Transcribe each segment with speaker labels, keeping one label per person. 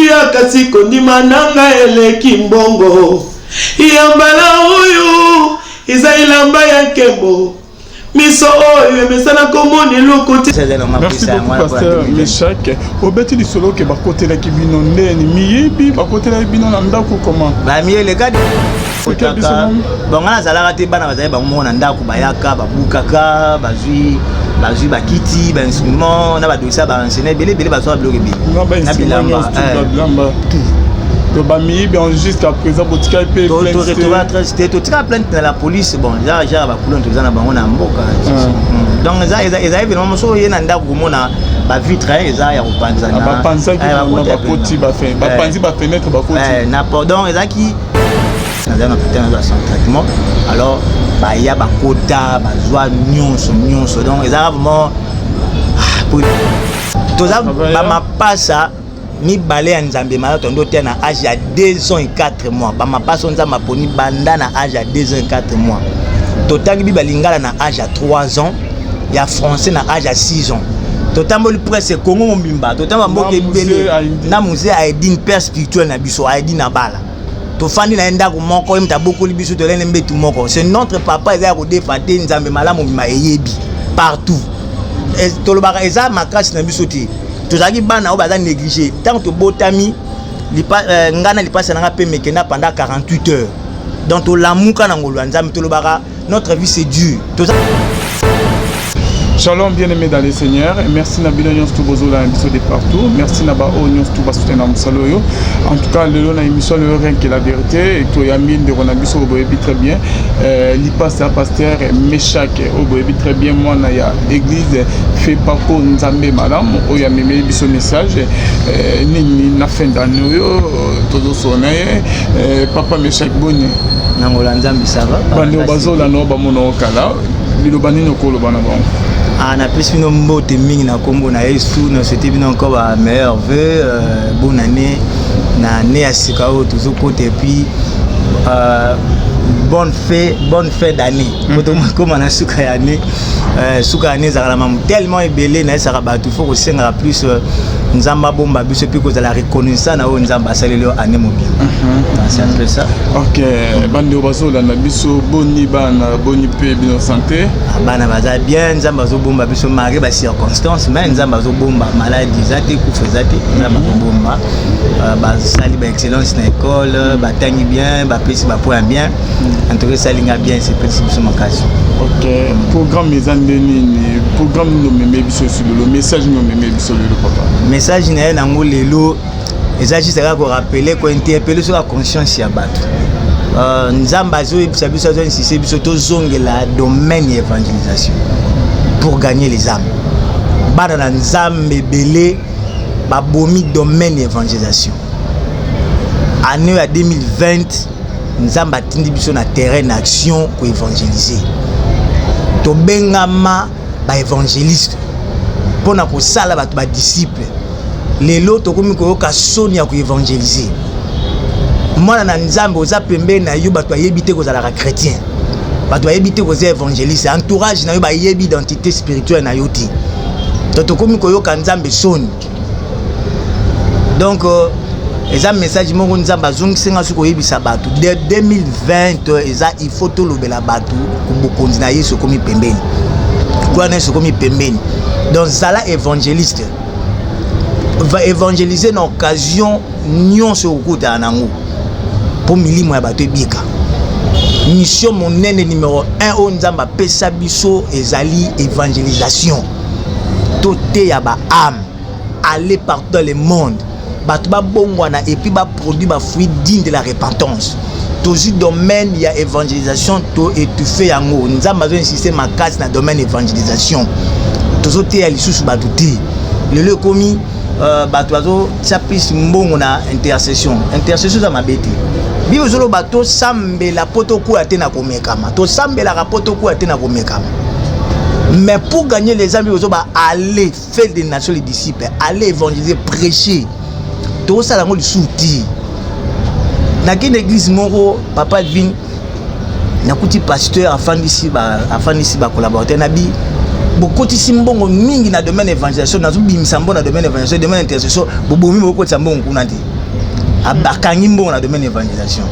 Speaker 1: motuya, kasi kondima na ngai eleki mbongo. Ya mbala oyo eza elamba ya nkembo, miso oyo emesana komona eloko te.
Speaker 2: Merci beaucoup, pasteur Meshak. Obeti lisolo ke bakotelaki bino ndeni miyibi, bakotelaki bino na ndako comment?
Speaker 3: Bamiyeleka bon, nga nazalaka te. Bana bazali bango moko na ndako, bayaka, babukaka, bazwi bakiti, bainstrument na badossier ya baenseignant ebele ebele, bazwaka biloko ebele
Speaker 2: na
Speaker 3: bilamba.
Speaker 2: To bamiyibi en jusqu'à présent botikali mpe?
Speaker 3: Toretrouva trace te, totika plainte na la police. Bon, eza genre bakulone toza na bango na mboka. Donc eza événement mosusu oye na ndako komona bavitre eza ya kopanzana.
Speaker 2: Bapanzaki, bakoti, bapanzi bafenêtre, bakoti.
Speaker 3: Donc ezalaki, naza na hôpital, nazwa sans traitement. Alors baya, bakota, bazwa nyonso nyonso. Donc ezalaka vraiment, toza bamapasa mibale ya Nzambe malamu. Tondo te na age ya 2 ans et 4 mois, bamapasa oyo Nzambe aponi banda na age ya 2 ans et 4 mois. Totangi bi balingala na age ya 3 ans, ya français na age ya 6 ans. Totamboli presque Kongo mobimba, totamba mboka ebele na Mzee Aedine, père spirituel na biso. Aedine abala, tofandi na ye ndako moko, ye moto abokoli biso, tolene mbetu moko. C'est notre papa. Eza ya kodefa te. Nzambe malamu mobimba eyebi partout. Tolobaka eza makasi na biso te. Tozalaki bana oyo baza négligé. Ntango tobotami, ngai na lipasi na nga mpe mekenda pendant 48 heures. Donc tolamuka na ngolu ya Nzambe. Tolobaka notre vie, c'est Dieu. Toza
Speaker 2: Shalom, bien-aimé dans le Seigneur, et merci na bino nyonso tout bozola biso de partout. Merci na ba oyo nyonso tout basoutenir mosala oyo. En tout cas, lelo na émission lelo, rien que la vérité, toyambi ndeko na biso oyo boyebi très bien, lipasa ya pasteur Meshak oyo boyebi très bien, mwana ya église Fepako Nzambe Malamu, oyo amemeli biso message nini na fin d'année oyo tozosona ye. Papa Meshak, boni?
Speaker 3: Na ngolo ya Nzambe, ça va.
Speaker 2: Bandeko bazolanda oyo bamona okala, liloba nini okoloba na bango?
Speaker 3: Ah, napesi bino mbote mingi na nkombo na Yesu. Nasouhaite bino encore ba meilleurs vœux, bonne année na année ya sika oyo tozokota, et puis bonne fin d'année po tokóma na suka ya année. Suka ya année ezalaka na mamu tellement ebele. Nayesaka bato, faut kosengaka plus Nzambe abomba biso, et puis kozala reconnaissant na oyo Nzambe asaleli yo année mobimba. C'est un peu ça.
Speaker 2: Ok, bandeko bazolanda biso, boni bana, boni mpe bino, santé?
Speaker 3: Bana baza bien, Nzambe azobomba biso malgré bacirconstance, mais Nzambe azobomba. Maladie eza te, kufa eza te, Nzambe azobomba. Basali baexcellence na école, batangi bien, bapesi bapoint ya bien. En tout cas, esalinga bien, sepelisi biso makasi.
Speaker 2: Ok, programme eza nde nini? Programme nini omeme biso esi lelo? Message nini omeme biso lelo, papa?
Speaker 3: Message na ye nango lelo eza juste kaka korappeler, kointerpeller soki conscience ya bato. Nzambe azoyebisa biso, azoinsiste biso tozongela domaine ya évangélisation pour gagner les âmes. Bana na Nzambe ebele babomi domaine ya évangélisation. Année ya 2020, Nzambe atindi biso na terrain na action, koévangéliser. Tobengama baévangéliste mpona kosala bato badisciple. Lelo tokomi koyoka soni ya koévangéliser. Mwana na Nzambe oza pembeni na yo, bato bayebi te kozalaka chrétien, bato bayebi te koza évangéliste. Entourage na yo bayebi identité spirituelle na yo te. Donc tokomi koyoka Nzambe soni. Donc eza message moko Nzambe azongisinga soki koyebisa bato de 2020 eza, il faut tolobela bato bokonzi na Yesu ekomi pembeni, kuna na Yesu ekomi pembeni. Donc zala évangéliste, va évangéliser na occasion nyonso okokutana nango mpo milimo ya bato ebika. Mission monene numéro 1 oyo Nzambe apesa biso ezali évangélisation. Toteya baâme, aller partout dans le monde, bato babongwana et puis baproduit bafruit digne de la repentance. Tozwi domaine ya évangélisation, to étouffe yango. Nzambe azoinsiste makasi na domaine évangélisation. Tozoteya lisusu bato te. Lelo ekomi bato bazotia plus mbongo na intercession. Intercession eza mabe te. Bible ezoloba tosambela mpo tokwea te na komekama. Tosambelaka mpo tokwea te na komekama, mais pour gagner les âmes, bible ezoba aller faire des nations les disciples, aller évangéliser, prêcher. Tokosala yango lisusu te. Nakende église moko, papa Alvin, nakuti pasteur afandisi bacollaborateur na bi bokotisi mbongo mingi na domaine évangélisation. Nazobimisa mbongo na domaine évangélisation, domaine intercession bobomi, bokotisa mbongo kuna te. Akangi mbongo na domaine évangélisation.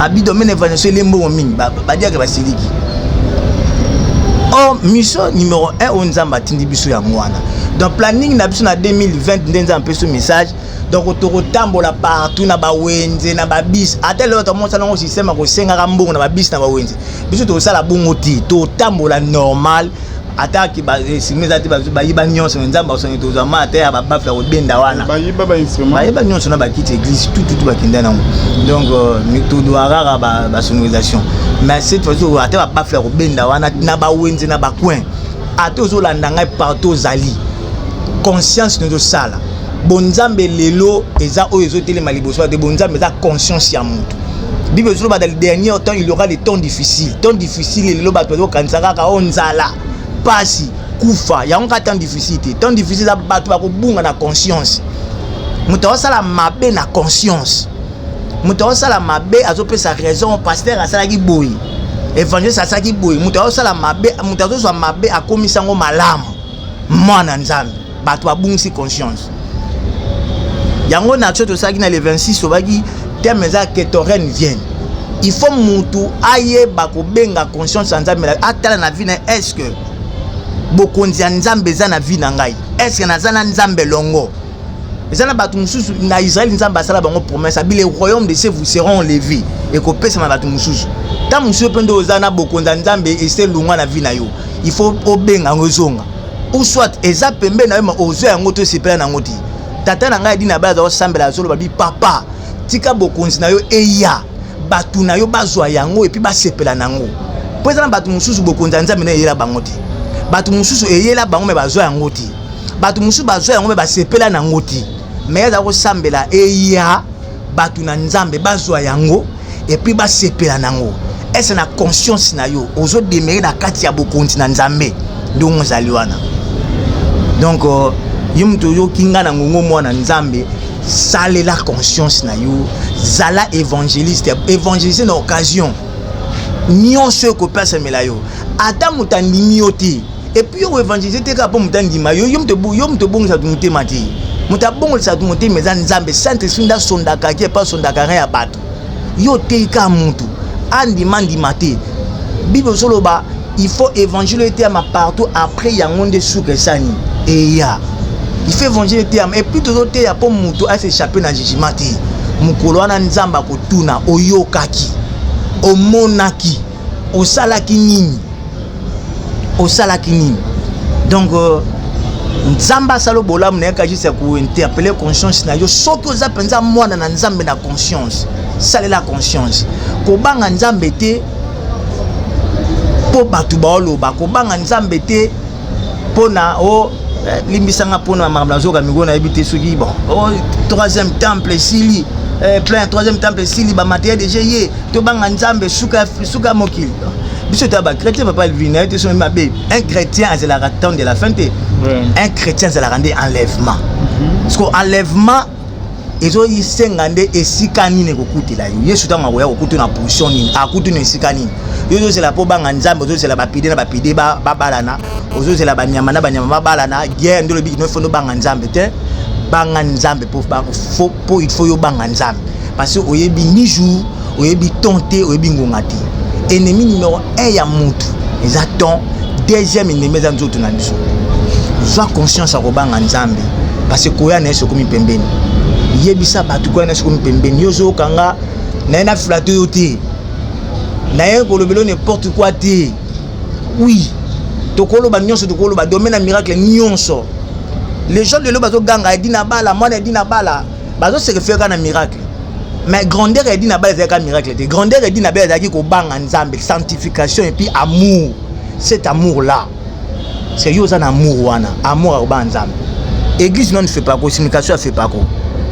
Speaker 3: Abi domaine évangélisation ele mbongo mingi, badiaka basiliki. Or mission numéro 1 oyo Nzambe atindi biso yango wana. Donc planning na biso na 2020 nde Nzambe apesi message. Donc tokotambola partout na bawenze, na babis. Ata lelo tomosala yango système ya kosengaka mbongo na babis na bawenze, biso tokosala bongo te, totambola normal. Ata esime eza te, bayiba nyonso, me Nzambe asongi, tozwa ma ata ya babafu ya kobenda wana.
Speaker 2: Bayiba bainstrument.
Speaker 3: Bayeba nyonso na bakiti église tututu bakenda nango. Donc todwa kaka basonorisation, mais cette fois ata babafu ya kobenda wana na bawenze, na bacoin, ata ozolanda ngai partout ozali, conscience nozosala bonzambe. Lelo eza oyo ezotelema liboso te. Bonzambe eza conscience ya motu. Bible ezoloba: dans le dernier temps, il y aura des temps difficiles. Temps difficile, lelo bato bazokanisa kaka o nzala, pasi, kufa, yango kaka temps difficile te. Temps difficile eza bato bakobunga na conscience. Moto azosala mabe na conscience, moto azosala mabe azopesa raison: pasteur asalaki boye, évangéliste asalaki boye. Moto azosala mabe, moto azozwa mabe, akomisa yango malamu. Mwana Nzambe, bato babungisi conscience. Yango na action tosalaki na le 26, tobaki thème eza "Que ton règne vienne". Il faut mutu ayeba kobenga conscience ya Nzambe, atala na vie na: est ce que bokonzi ya Nzambe eza na vie na ngai? Est ce que naza na Nzambe elongo? Eza na bato mosusu na Israel, Nzambe asala bango promesse abi: "Le royaume de cieux vous seront enlevés", ekopesama bato mosusu. Ta mosusu mpe nde oza na bokonzi ya Nzambe, ese longwa na vie na yo, il faut obenga yango ezonga, ou soit eza pembeni na yo, ma ozwa yango to esepela na yango te. Tata na ngai Edina Bala aza kosambela, azoloba bi: "Papa, tika bokonzi na yo eya, bato na yo bazwa yango et puis basepela na yango." Mpo eza na bato mosusu, bokonzi ya Nzambe na eyela bango te. Bato mosusu eyela bango, me bazwa yango te. Bato mosusu bazwa yango, me basepela na yango te. Me aza kosambela eya, bato na Nzambe bazwa yango et puis basepela na yango. Ese na conscience na yo ozodemeurer na kati ya bokonzi na Nzambe ndongo ozali wana? Donc yo moto oyoki nga na ngongo, mwana Nzambe, salela conscience na yo, zala évangéliste, évangéliste na occasion nyonso ekopesamela yo, ata moto andimi yo te. Et puis yo koévangélise te kaka mpo moto andima yo. Yo moto obongisa bato motema te. Moto abongolisa bato motema eza Nzambe. Saint Esprit nde asondaka ki epa asondaka rien ya bato. Yo otei kaka, motu andima, ndima te. Bible ozoloba il faut évangile eteyama partout, après yango nde suka esani eya. Il faut évangile eteyama et puis tozoteya mpo motu as'échappe na jugement te. Mokolo wana Nzambe akotuna: oyokaki, omonaki, osalaki nini? Osalaki nini? Donc Nzambe asala bolamu na ye kaka juste ya kointerpeller conscience na yo. Soki oza mpenza mwana na Nzambe na conscience, salela conscience. Kobanga Nzambe te mpo bato baoloba, kobanga Nzambe te mpona o limbisanga mpona makambo nazoka mikolo, nayebi te soki bon o troisième temple esili, plein troisième temple esili, bamatériel déjà ye. Tobanga Nzambe, suka suka ya mokili. Biso toya bachrétien, papa Elvin, naye te soki mabe. Un chrétien azelaka temps de la fin te. Un chrétien azalaka nde enlèvement, parce que enlèvement ezosenga nde esika nini ekokutela yo. Yesu ntango akoya kokutu na position nini, akutu na esika nini? Yo ozozela mpo banga Nzambe, ozozela bapide na bapide babalana, ozozela banyama na banyama babalana, guerre, nde olobi kino fondo banga Nzambe te. Banga Nzambe po il faut yo banga Nzambe, parce que oyebi ni jour, oyebi temps te, oyebi ngonga te. Ennemi numéro 1 ya mutu eza temps, deuxième ennemi eza nzoto na biso. Zwa conscience ya kobanga Nzambe, parce que koya na ye sokomi pembeni. Yebisa bato koya na ye sokomi pembeni. Yo ozokanga na ye na flatter yo te, na ye kolobela yo n'importe quoi te. Oui, tokoloba nyonso, tokoloba domaine ya miracle nyonso. Les gens lelo bazoganga Edina Bala, mwana Edina Bala, bazose référer kaka na miracle. Mais grandeur ya Edina Bala ezalaki kaka miracle te. Grandeur ya Edina Bala ezalaki kobanga Nzambe, sanctification et puis amour. Cet amour là, c'est yo oza na amour wana, amour ya kobanga Nzambe. Église non FEPACO, signification ya FEPACO,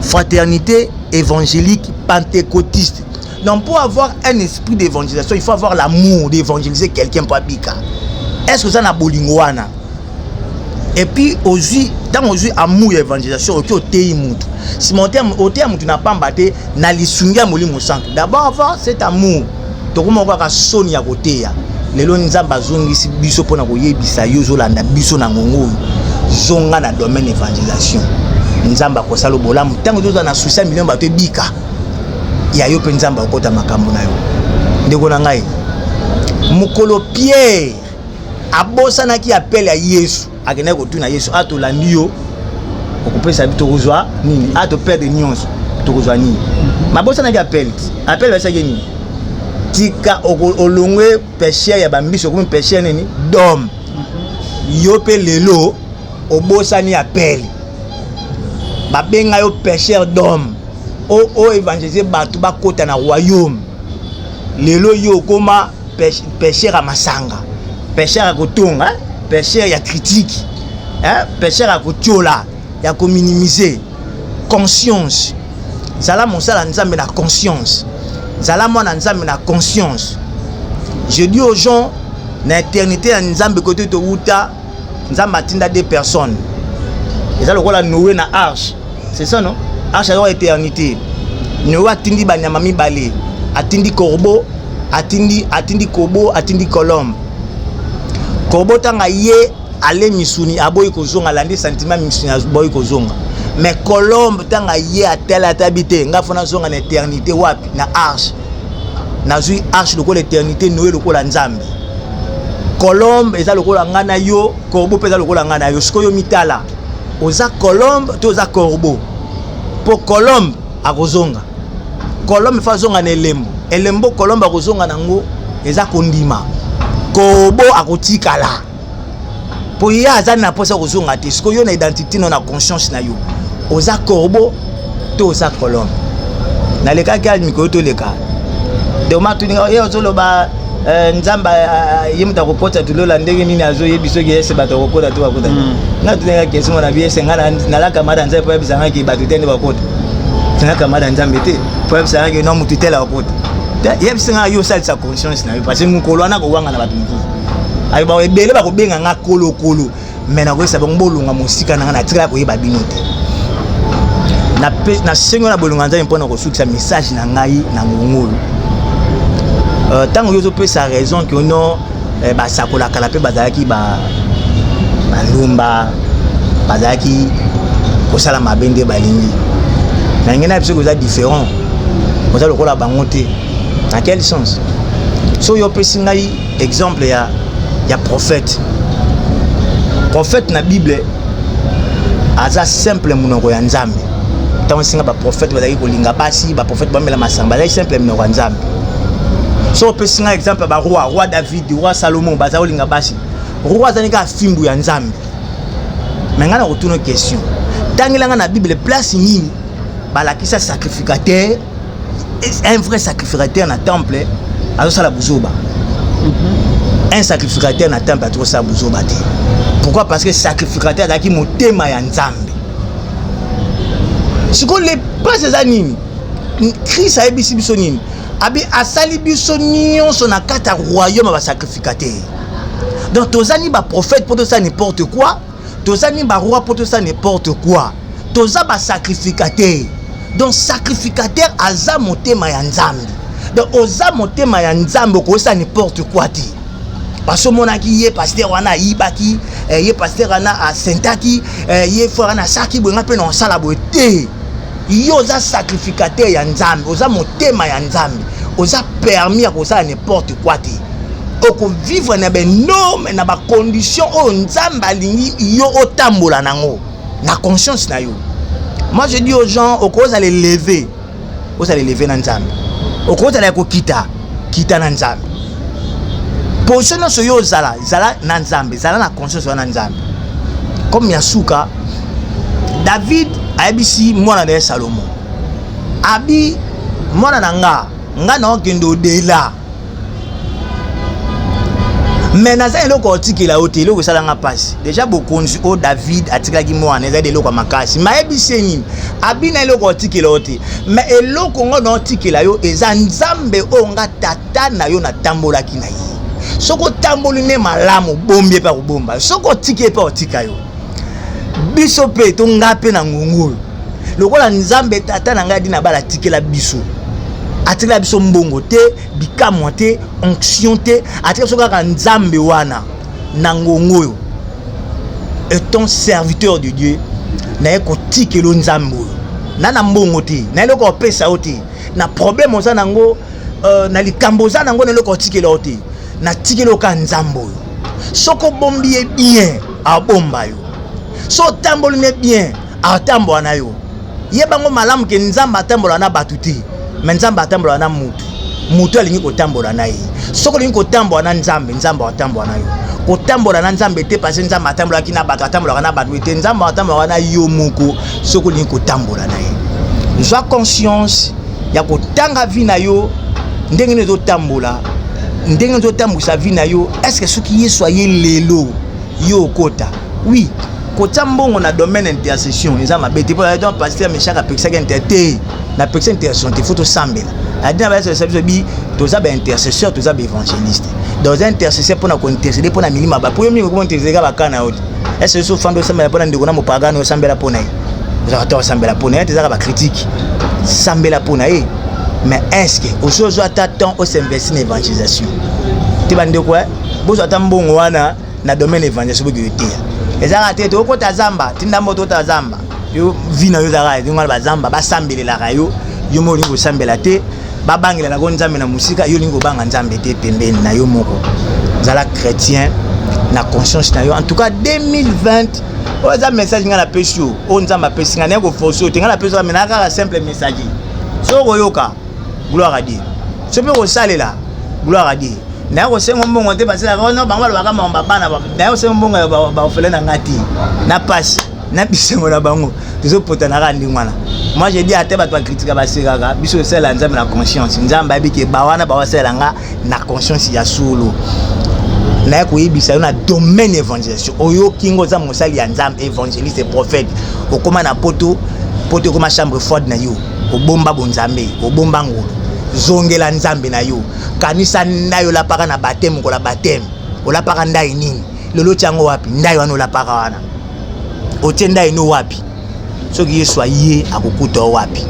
Speaker 3: Fraternité évangélique pentecôtiste. Donc pour avoir un esprit d'évangélisation, il faut avoir l'amour d'évangéliser quelqu'un po abika. Est ce que oza na bolingo wana? Et puis ozwi, ntango ozwi amour ya évangélisation, oki oteyi mutu, nsima oteya mutu na pamba te, na lisungi ya Molimo Santo. D'abord avoir cet amour. Tokoma kaka soni ya koteya. Lelo Nzambe azongisi biso mpona koyebisa yo ozolanda biso na ngongo oyo: zonga na domaine évangélisation. Nzambe akosala bolamu. Ntango tozala na susi ya milimo bato ebika, ya yo mpe Nzambe akokota makambo na yo. Ndeko na ngai, mokolo Pierre abosanaki appel ya Yesu, akendaki kotuna Yesu, a tolandi yo, okopesa biso tokozwa nini? A toperdre nyonso, tokozwa nini? Mabosanaki appel. Appel basaki nini? Tika olongwe pêcheur ya bambisi, okomi pêcheur nini? D'homme. Yo mpe lelo obosani appel, babenga yo pêcheur d'homme, o évangélise bato bakota na royaume. Lelo yo okoma pêcheur ya masanga, pêcheur ya kotonga, pêcheur ya critique, pêcheur ya kotiola, ya kominimiser. Conscience, zala mosala Nzambe na conscience, zala mwana Nzambe na conscience. Je dis aux gens, na éternité ya Nzambe, kote towuta, Nzambe atinda deux personnes. Eza lokola Noé na arche, c'est ça, non? Arche aza éternité. Noé atindi banyama mibale, atindi corbeau, atindi corbeau, atindi colombe. Corbeau, ntango ye ale misuni, aboyi kozonga, alandi sentiment misuni, aboyi kozonga. Mais colombe, ntango ye atala, atabi te, nga fo nazonga na éternité. Wapi? Na arche. Nazwi arche lokola éternité, Noé lokola Nzambe. Colombe eza lokola ngai na yo, corbeau mpe eza lokola ngai na yo. Sikoyo mitala, oza colombe to oza corbeau? Mpo colombe akozonga, colombe fa azonga na elembo. Elembo colombe akozonga nango eza kondima. Corbeau akotikala, mpo ye aza na mposa kozonga te. Sikoyo yo na identité no, na conscience na yo, oza corbeau to oza colombe? Nalekaki ali mikolo toleka, doma tuninga ye ozoloba Nzambe ye moto akokota tulola ndenge nini? Azoyebi soki ese bato akokota to bakota. Nga tuninga question na bi ese nga nalaka mada Nzambe po yebisangaki bato te nde bakota. Nalaka mada Nzambe te po yebisangaki no motu tele akota. Yebisanga yo, osalisa conscience na yo, parce que mokolo wana kowanga na bato mosusu ayo bao ebele bakobenga nga kolokolo, mais nakoyesa bango bolonga mosika na nga, natikala koyeba bino te. Nasengi na bolingo ya Nzambe mpona kosukisa message na ngai na ngongolo. Ntango yo ozopesa raison ke ono basakolakala mpe bazalaki bandumba, bazalaki kosala mabe nde balingi na ngai na biso, koza différent, oza lokola bango te. Na quel sens? So yo opesi ngai exemple ya prophète. Prophète na Bible aza simple monoko ya Nzambe. Ntango esenga baprophète bazalaki kolinga basi, baprophète bamela masanga, bazalaki simple monoko ya Nzambe. So opesi ngai exemple ya baroi, roi David, roi Salomon, baza kolinga basi. Roi azali kaka fimbu ya Nzambe. Me ngai na kotuna question: tangela ngai na Bible place nini balakisa sacrificateur, un vrai sacrificateur na temple azosala buzoba? Un sacrificateur na temple azosala buzoba te. Pourquoi? Parce que sacrificateur azalaki motema ya Nzambe. Sikoyo le place eza nini? Christ ayebisi biso nini? Abi asali biso nyonso na kati ya royaume ya basacrificateur. Donc toza ni baprophète mpo tosala n'importe quoi, toza ni baroi mpo tosala n'importe quoi, toza basacrificateur. Donc sacrificateur aza motema ya Nzambe. Donc oza motema ya Nzambe, okosala n'importe quoi te. Parce omonaki ye pasteur wana ayibaki, ye pasteur wana asentaki, ye frère wana asalaki boye, nga mpe na osala boye te. Yo oza sacrificateur ya Nzambe, oza motema ya Nzambe, oza permis ya kosala n'importe quoi te. Okovivre na banorme, na bacondition oyo Nzambe alingi yo otambola nango na conscience na yo. Moi, je dis aux gens, okozala élevé, ozala élevé na Nzambe. Okozala ya kokita, kita na Nzambe. Position nyonso yo ozala, zala na Nzambe, zala na conscience wana na Nzambe. Comme ya suka, David ayebisi mwana na ye Salomo, abi: "Mwana na nga, nga na okende odela, me naza eloko otikela yo te." Eloko esalanga mpasi déjà, bokonzi oyo David atikalaki mwana ezali eloko ya makasi. Me ayebisi ye nini? Abi: "Na eloko otikela yo te, me eloko ngo na otikela yo eza Nzambe oyo nga tata na yo natambolaki na ye. Soki otamboli nde malamu, bombi ye mpe akobomba yo. Soki otiki ye mpe otika yo." Biso mpe to nga mpe na ngongo oyo, lokola Nzambe tata na ngai adi na bala atikela biso, atikela biso mbongo te, bikamwa te, onction te, atikela biso kaka Nzambe wana. Na ngongo oyo, étant serviteur de Dieu, Naye kotikela yo Nzambe oyo. Na na mbongo te, na eloko opesa yo te, na problème oza nango, na likambo oza nango, na eloko otikela yo te. Natikeli yo kaka Nzambe oyo. Soki obombi ye bien, abomba yo. So otamboli ne bien, atambola na yo. Yebango malamu ke Nzambe atambola na bato te, mais Nzambe atambola na mutu. Mutu alingi kotambola na ye. Soki olingi kotambola na Nzambe, Nzambe atambola na yo. Kotambola na Nzambe te, parce Nzambe atambolaki na bato, atambolaka na bato te. Nzambe atambolaka na yo moko soki olingi kotambola na ye. Zwa conscience ya kotanga vie na yo ndenge nini ezotambola, ndenge ezotambwisa vie na yo. Est-ce que soki Yesu aye lelo, yo okota? Oui, kotia mbongo na domaine intercession eza mabe te. Mpo donc pasteur Meshak apekisaki inter te, napekisa intercession te. Faut tosambela. Adina bayesesa biso bi toza baintercesseur, toza baévangéliste. Donc oza intercesseur mpona kointercéder mpona milima ba po yo mingi okoma intercéder kaka baka na yo te. Est-ce so ofandi osambela mpona ndeko na mopagano, osambela mpona ye, ozalaka te osambela mpona ye te, ezaka bacritique. Sambela mpona ye, mais est ce que osi ozwa ata temps os'investir na évangélisation te? Bandeko, bozwa ata mbongo wana na domaine évangélisation, boki oteya. Ezalaka te tokota zamba, tinda mbo tokota zamba. Yo vie na yo ezalaka ndenge wana, bazamba basambelelaka yo, yo moko olingi kosambela te, babangelelaka Nzambe na mosika, yo olingi kobanga Nzambe te pembeni na yo moko. Zala chrétien na conscience na yo. En tout cas, 2020 oyo eza message ngai napesi yo, oyo Nzambe apesi ngai. Naye koforce yo te, ngai napesi yo, mais kaka simple messager. Soki okoyoka, gloire à Dieu. Soki mpe kosalela, gloire à Dieu. Naye kosenga mbongo te, baselaka ono bango balobaka makambo bana. Naye kosenga mbongo ya baorphelin na ngai te, na pasi na bisengo na bango tozopotanaka ndenge wana. Moi je dis, ate bato bakritika, basekaka biso, osalela Nzambe na conscience. Nzambe ayebi ke bawana bawasalela nga na conscience ya solo. Naye koyebisa yo na domaine évangélisation, oyoki ngo, oza mosali ya Nzambe, évangéliste, prophète. Okóma na poto, poto ekóma chambre froide na yo. Obomba bonzambe, obomba ngolu. Zongela Nzambe na yo. Kanisa ndai olapaka na baptême. Okola baptême, olapaka ndai nini? Lelo otia yango wapi? Ndai wana olapaka wana, otie ndai no wapi? Soki Yesu aye, akokuta yo wapi,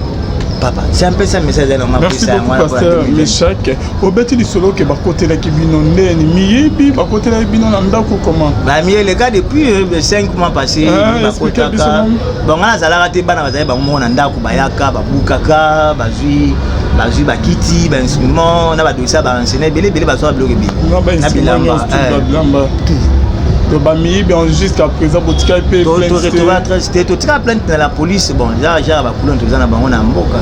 Speaker 3: papa? C'est un peu ça, message na nga.
Speaker 2: Merci beaucoup, pasteur Meshak. Obeti lisolo ke bakotelaki bino ndeni miyibi, bakotelaki bino na ndako comment?
Speaker 3: Bami eleka depuis 5 mois passé. Bakotaka bon, nga nazalaka te, bana bazali bango moko na ndako. Bayaka, babukaka, bazwi bakiti, bainstrument na badossier ya baenseignant ebele ebele, bazwaka biloko ebele
Speaker 2: na bilamba. To bamiyibi, jusqu'à présent botikali
Speaker 3: mpe? Te, totika plainte na la police. Bon, eza genre bakuluna toza na bango na mboka.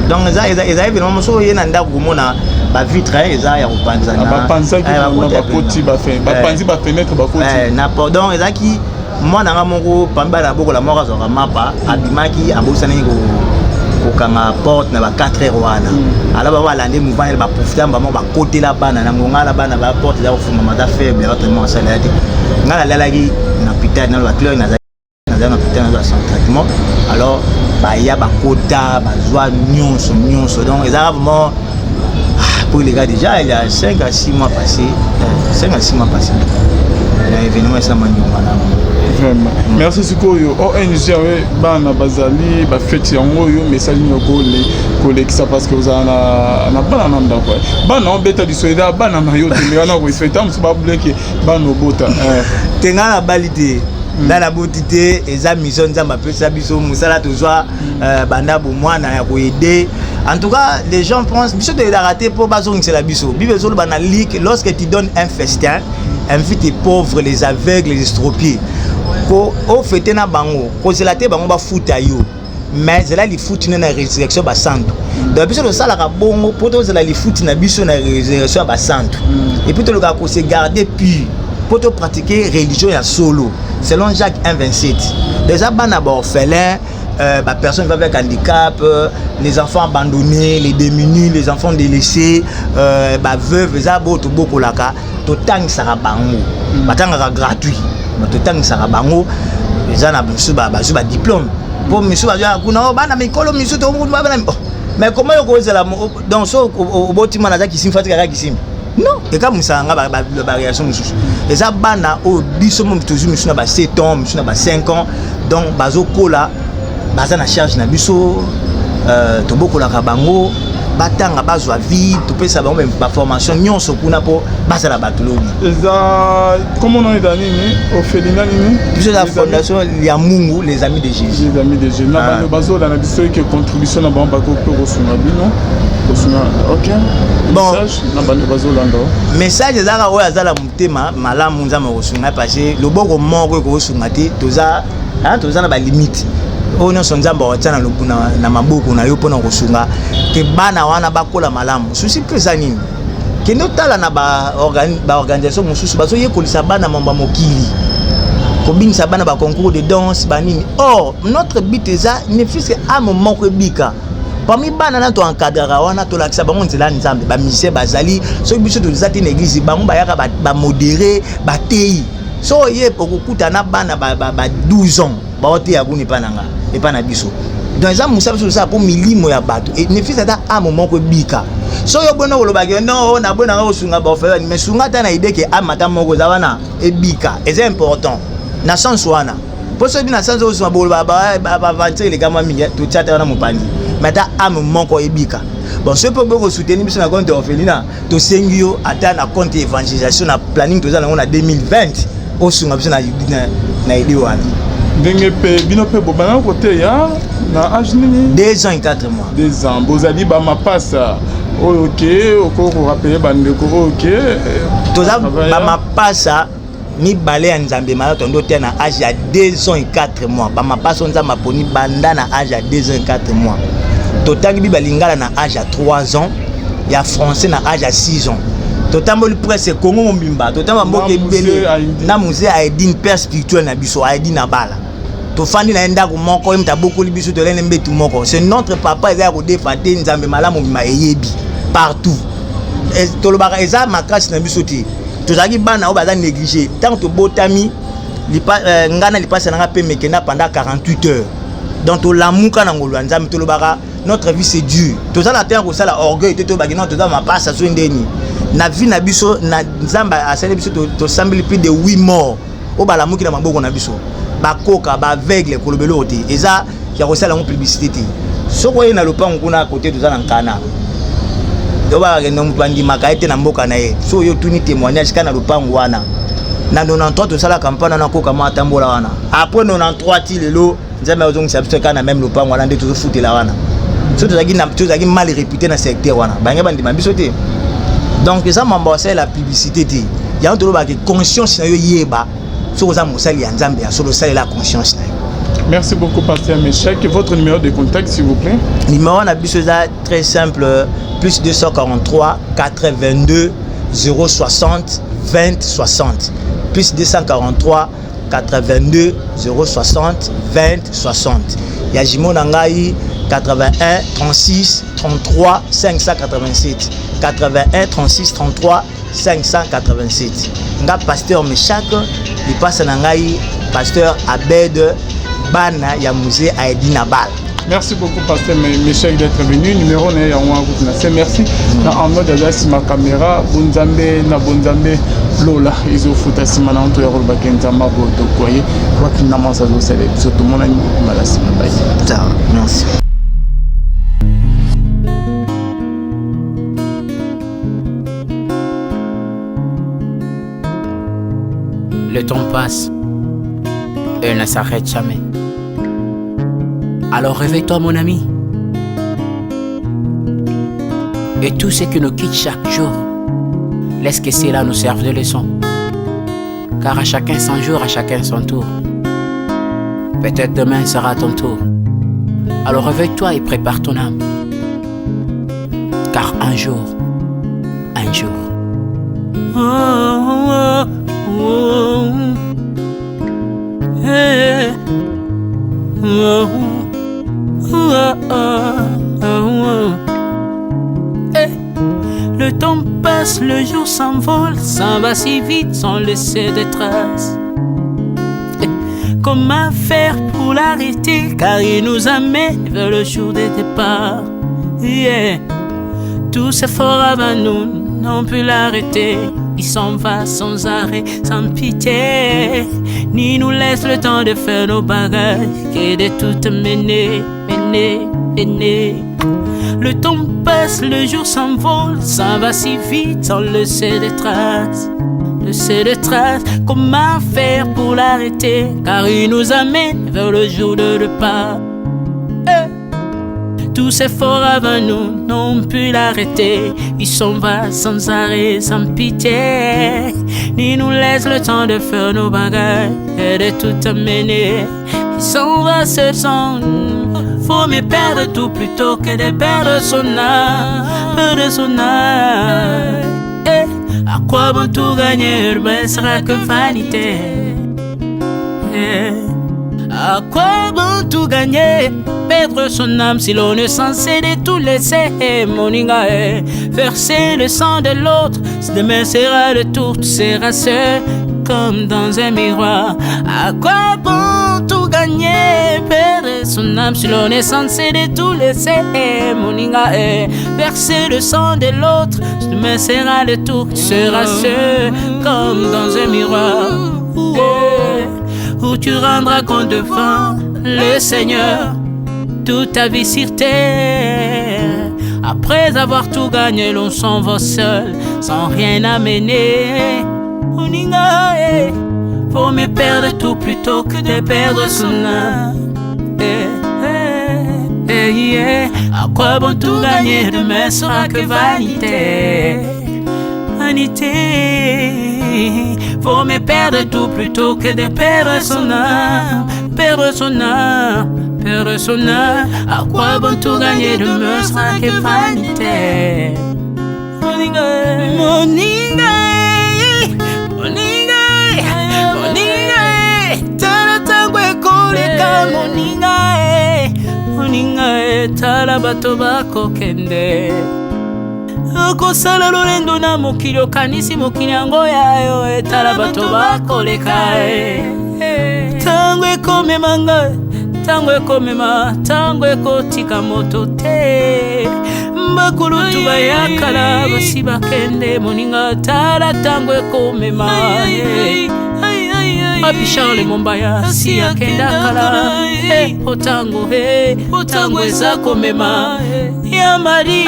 Speaker 3: Donc eza événement mosusu, oye na ndako komona bavitre eza ya kopanzana.
Speaker 2: Bapanzaki, bakoti, bapanzi bafenêtre, bakoti.
Speaker 3: Na donc ezalaki mwana nga moko pambi, bana bokola moko azwaka mapa, abimaki, abosanaki kokanga porte na ba 4 heures wana. Alors bango balandi mouvement, ele baprofite bango, bakotela bana na ngonga na bana, baporte eza kofungama, eza faible, autrement asala te. Ngai nalalaki na hôpital, naloba clair, nazali na hôpital, nazwa sans traitement. Alors baya, bakota, bazwa nyonso nyonso. Donc ezalaka vraiment pour les gars déjà il y a 5 à 6 mois passé, 5 à 6 mois passé na événement esama nyongo wana.
Speaker 2: Vraiment, merci. Sikoyo ONG oyo bana bazali bafeti yango oyo, message nini kolekisa? Parce que ozala na bana na ndako, bana obeta liso, eza bana na yo te, wana koespecta mosusu babuleke bana obota.
Speaker 3: Te, ngai nabali te, ngai naboti te. Eza mission Nzambe apesa biso, mosala tozwa banda bomwana ya koaider. En tout cas, les gens pensent biso toyedaka te mpo bazongisela biso. Bible ezoloba na Luc: lorsque tu donnes un festin, invite les pauvres, les aveugles, les estropiés. Ko ofete na bango, kozela te bango bafuta yo, mais zela lifuti na résurrection basantu. Donc biso tosalaka bongo mpo tozela lifuti na biso na résurrection ya basantu. Et puis tolukaka kose garder pur mpo topratiquer religion ya solo selon Jacques 1 27. Déjà bana baorphelin, bah, personnes avec handicap, les enfants abandonnés, les démunis, les enfants délaissés, bah, veuves, eza bo tobokolaka, totangisaka bango, batangaka gratuit, totangisaka bango. Eza na misusu bazwi badiplôme, mpo misusu bazwaka kuna bana mikolo misusu bana. Mais comment yo kozala? Donc so oboti mwana aza kisimbi, fatikaka kisimbi? Non, ekamwisaka nga baréaction mosusu. Eza bana oyo biso mo tozwi, misusu na ba 7 ans, misusu na ba 5 ans. Donc bazokola, baza na charge na biso, tobokolaka bango. Batanga, bazwa vie, topesa bango baformation nyonso kuna mpo bazala bato lobi.
Speaker 2: Eza kombo na eza nini? Orphelinat nini?
Speaker 3: Biso eza Fondation ya Mungu, Les Amis de Jésus.
Speaker 2: Les Amis de Jésus. Na bano bazolanda biso eke contribution na bango, bakoki mpe kosunga bino, kosunga. Ok.
Speaker 3: Bon.
Speaker 2: Message na bano bazolanda?
Speaker 3: Message ezalaka oyo aza na motema malamu, Nzambe akosunga, parce que loboko moko ekosunga te. Toza, hein, toza na balimite. Oyo nyonso Nzambe akotia na maboko na yo mpona kosunga ke bana wana bakola malamu. Susi mpe eza nini? Kende otala na baorganisation mosusu, bazoyekolisa bana mambo ya mokili, kobingisa bana baconcours de danse, banini. Or notre but eza ne fût-ce que âme moko ebika parmi bana na toencadraka wana. Tolakisa bango nzela ya Nzambe. Bamusicien bazali, soki biso toza te na église, bango bayaka bamodéré, bateyi. So oye okokuta na bana ba 12 ans baoteya kuna epa na nga, epa na biso. Donc eza mosala biso tosala mpo milimo ya bato, ne fût-ce ata âme moko ebika. Soki obona kolobaki non, nabonanga kosunga baorphelin, mais sunga ata na idée ke âme ata moko eza wana ebika, eza important na sens wana. Mpo soki na sens osunga boloba baventure eleka mwa mingi, totia ata wana mopanzi, mais ata âme moko ebika. Bon, soki mpo boye kosoutenir biso na compte ya orphelinat, tosengi yo ata na compte évangélisation na planning toza nango na 2020, osunga biso na idée wana.
Speaker 2: Ndenge mpe bino mpe bobanda koteya na âge nini?
Speaker 3: 2 ans et 4 mois.
Speaker 2: 2 ans. Bozali bamapasa oyo ke okoki korappeler bandeko oyo ke
Speaker 3: Toza bamapasa mibale ya Nzambe malamu. Tondo oteya na âge ya 2 ans et 4 mois. Bamapasa oyo Nzambe aponi banda na âge ya 2 ans et 4 mois. Totangi biba lingala na âge ya 3 ans, ya français na âge ya 6 ans. Totamboli presque Kongo mobimba, totamba mboka ebele na Mzee Aedine, père spirituel na biso. Aedine abala, tofandi na ye ndako moko, ye moto abokoli biso, tolene mbetu moko. C'est notre papa. Eza ya kodefa te. Nzambe malamu mobimba eyebi partout. Tolobaka eza makasi na biso te. Tozalaki bana oyo baza négligé. Ntango tobotami, ngai na lipasi na nga mpe mekenda pendant 48 heures. Donc tolamuka na ngolu ya Nzambe. Tolobaka notre vie, c'est dur. Toza na ntango kosala orgueil te. Toyebaki non, toza mapasa so ndeni na vie na biso na Nzambe asali biso. Tosambeli plus de 8 morts oyo balamuki na maboko na biso, bakoka baaveugle. Kolobela oyo te, eza ya kosala yango publicité te. Soki oye na lopango kuna kote, toza na nkana to bakakende, moto andimaka ye te na mboka na ye. So oyo otuni témoignage kaka na lopango wana na 93, tosala campagne wana, koka mwa atambola wana. Après 93 ti lelo, Nzambe azongisa biso kaka na même lopango wana nde tozofutela wana. So tozalaki mal réputé na secteur wana, bange bandima biso te. Donc eza mambo asalela publicité te. Yango tolobaka conscience na yo yeba soki oza mosali ya Nzambe ya solo, osalela conscience na yo.
Speaker 2: Merci beaucoup, Pasteur Meshach. Votre numéro de contact, s'il vous plaît.
Speaker 3: Numéro na biso eza très simple: plus 243 82 060 20 60. Plus 243 82 060 20 60. Ya jumeau na ngai, 81 36 33 587. 81 36 33 587. Nga Pasteur Meshak, lipasa na ngai Pasteur Abed, bana ya Mzee Aedina Bal.
Speaker 2: Merci beaucoup, Pasteur Michel, d'être venu. Numéro na yango na c'est merci. Na en mode aza sima caméra, bonzambe na bonzambe lola ezofuta nsima na nto ya kolobaki Nzambe abotokoye wapi na masa azosala biso. Tomonani mbala nsima bai.
Speaker 3: Merci.
Speaker 4: Le temps passe et ne s'arrête jamais. Alors réveille-toi, mon ami. Et tout ce qui nous quitte chaque jour, laisse que cela nous serve de leçon. Car à chacun son jour, à chacun son tour. Peut-être demain sera ton tour. Alors réveille-toi et prépare ton âme. Car un jour, un jour. Oh. Hey. Oh. Hey. Le temps passe, le jour s'envole, s'en va si vite sans laisser de traces. Hey. Comment faire pour l'arrêter? Car il nous amène vers le jour des départs. Yeah. Tous ces forts avant nous n'ont pu l'arrêter. Il s'en va sans arrêt, sans pitié, ni nous laisse le temps de faire nos bagages, que de tout mener, mener, mener. Le temps passe, le jour s'envole, ça va si vite sans laisser des traces. Laisser des traces, comment faire pour l'arrêter? Car il nous amène vers le jour de départ. Tous ces forts avant nous n'ont pu l'arrêter. Il s'en va sans arrêt, sans pitié. Ni nous laisse le temps de faire nos bagages et de tout amener. Il s'en va seul sans. Faut mieux perdre tout plutôt que de perdre son âme. Perdre son âme. Eh, à quoi bon tout gagner, mais sera que vanité. Eh, à quoi bon tout gagner, perdre son âme si l'on est censé de tout laisser, moninga, eh, verser le sang de l'autre, demain sera le tour, tu seras seul comme dans un miroir. À quoi bon tout gagner, perdre son âme si l'on est censé de tout laisser, moninga, eh, verser le sang de l'autre, demain sera le tour, tu seras seul comme dans un miroir. Eh, où tu rendras compte devant le Seigneur toute ta vie sur terre. Après avoir tout gagné, l'on s'en va seul, sans rien amener. Moninga, eh, faut mieux perdre tout plutôt que de perdre son âme. Eh, eh, eh, yeah. À quoi bon tout gagner, demain sera que vanité. Vanité. Faut mieux perdre tout plutôt que de perdre son âme. Perdre son âme, perdre son âme. À quoi bon tout gagner, demain sera que vanité. Moninga, moninga, moninga, moninga, tala tango ekoleka, moninga, moninga, tala bato bakokende. Okosala lolendo na mokili, okanisi mokili yango ya yo, etala bato bakoleka. Ntango ekomema ngai, ntango ekomema, ntango ekotika moto te. Bakulutu bayakala basi bakende, moninga, tala ntango ekomema. Papi Charles Mombaya si akenda kala, po ntango, ntango eza komema. Ya Mari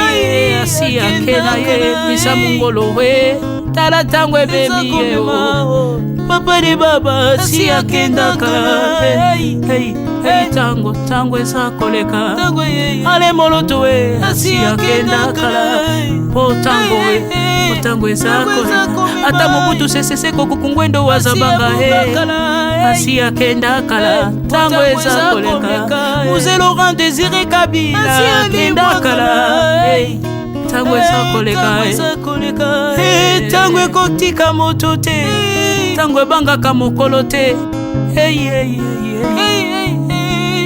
Speaker 4: asi akenda ye, misa mongolo we, tala ntango ebemi ye. Papa de baba si akenda kala, ntango, ntango eza koleka. Ale moloto we asi akenda kala, po ntango we, po ntango eza koleka. Ata Mobutu Sese Seko Kuku Ngwendo wazabanga he asi akenda kala, ntango eza koleka. Mzee Laurent Désiré Kabila akenda kala, ntango eza koleka. Ntango ekotika moto te, ntango ebangaka mokolo te.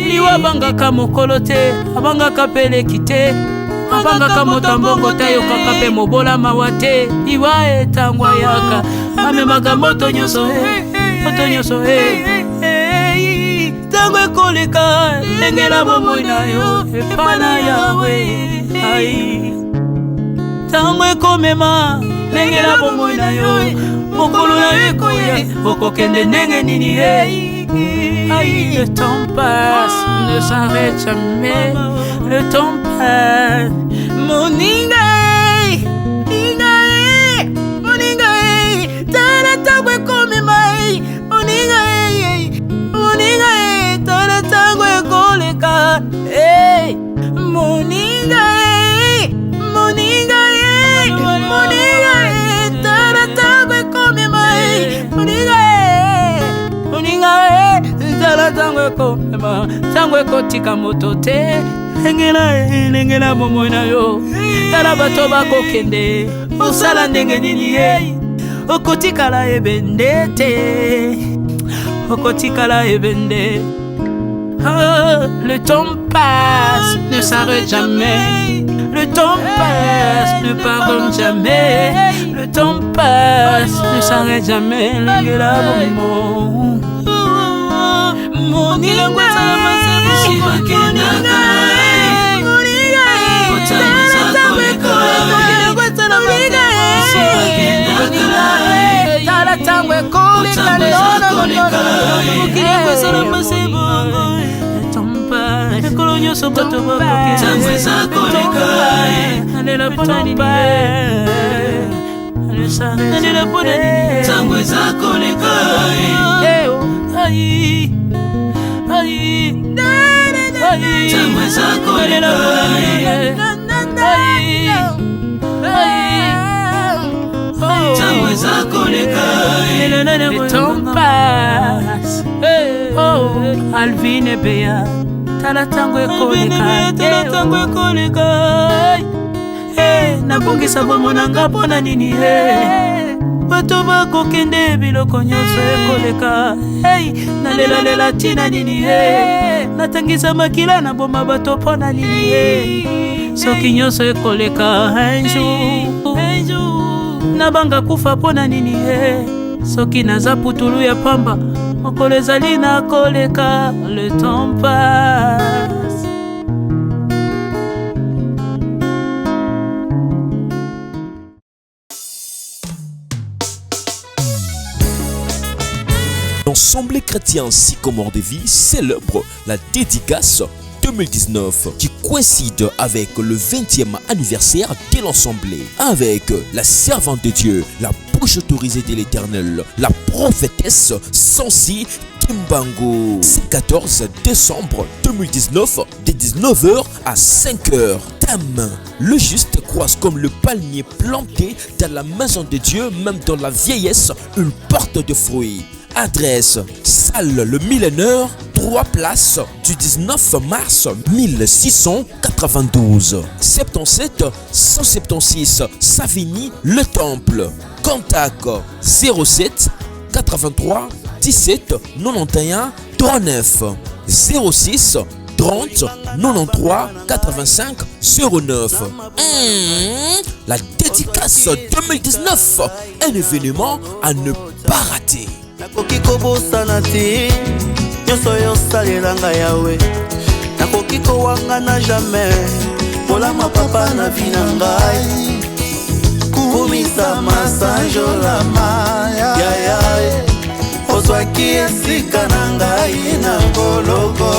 Speaker 4: Liwa abangaka mokolo te, abangaka peleki te, abangaka moto ambongo te, ayokaka mpe mobola mawa te. Liwa etango ayaka, amemaka moto nyonso, moto nyonso. Ntango ekoleka, lengela bomoi na yo epa na Yawe. Ai, ntango ekomema, lengela bomoi na yo, mokolo na yo ekoya, okokende ndenge nini ye? Aïe, le temps passe, ne s'arrête jamais. Le temps passe. Moninga, moninga, moninga, tala tango ekomema. Moninga, moninga, tala tango ekoleka. Moninga, moninga, moninga, tala tango ekomema. Moninga, moninga, tala ntango ekomema, ntango ekotika moto te. Lengela, lengela bomoi na yo, tala bato bakokende, osala ndenge nini ye? Okotikala ebende te, okotikala ebende. Oh, le temps passe, ne s'arrête jamais. Le temps passe, ne pardonne jamais. Le temps passe, ne s'arrête jamais. Lengela bomoi. Moninga, moninga, tala ntango ekoleka, mokili esala masebongo. Biloko nyonso bato
Speaker 1: Ntango eza koleka, eh.
Speaker 4: Nalela mpona nini eh? Nalela mpona nini
Speaker 1: Ntango eza koleka, eh.
Speaker 4: Eh, oh. Ai, ai, ai.
Speaker 1: Ntango eza koleka,
Speaker 4: Nalela mpona nini,
Speaker 1: eh.
Speaker 4: eh? Ai, ai, oh.
Speaker 1: Ntango eza koleka, eh.
Speaker 4: Le temps passe. Oh, Alvin Ebeya tala ntango ekoleka, tala ntango ekoleka. Eh, nabongisa bomo na nga mpo na nini eh? Bato bakokende, biloko nyonso ekoleka. Hey, nalelalela ntina nini eh? Natangisa makila, naboma bato mpo na nini eh? Soki nyonso ekoleka un jour, nabanga kufa mpo na nini eh? Soki naza putulu ya pamba, mokolo ezali na koleka. Le temps passe.
Speaker 5: L'Ensemble chrétien Sycomore de Vie célèbre la dédicace 2019 qui coïncide avec le 20e anniversaire de l'Assemblée avec la servante de Dieu, la bouche autorisée de l'Éternel, la prophétesse Sansi Kimbangu. C'est 14 décembre 2019 de 19h à 5h. Thème: le juste croise comme le palmier planté dans la maison de Dieu, même dans la vieillesse, une porte de fruits. Adresse: salle Le Millénaire, 3 places du 19 mars 1692. 77 176 Savigny Le Temple. Contact 07 83 17 91 39 06 30 93 85 09. La dédicace 2019, un événement à ne pas rater.
Speaker 6: Nakoki kobosana te nyonso oyo osalelanga yawe, nakoki kowangana jamais kolama papa na vi na ngai. Kumisama, sanjolama yaya, ozwaki esika na ngai na gologota.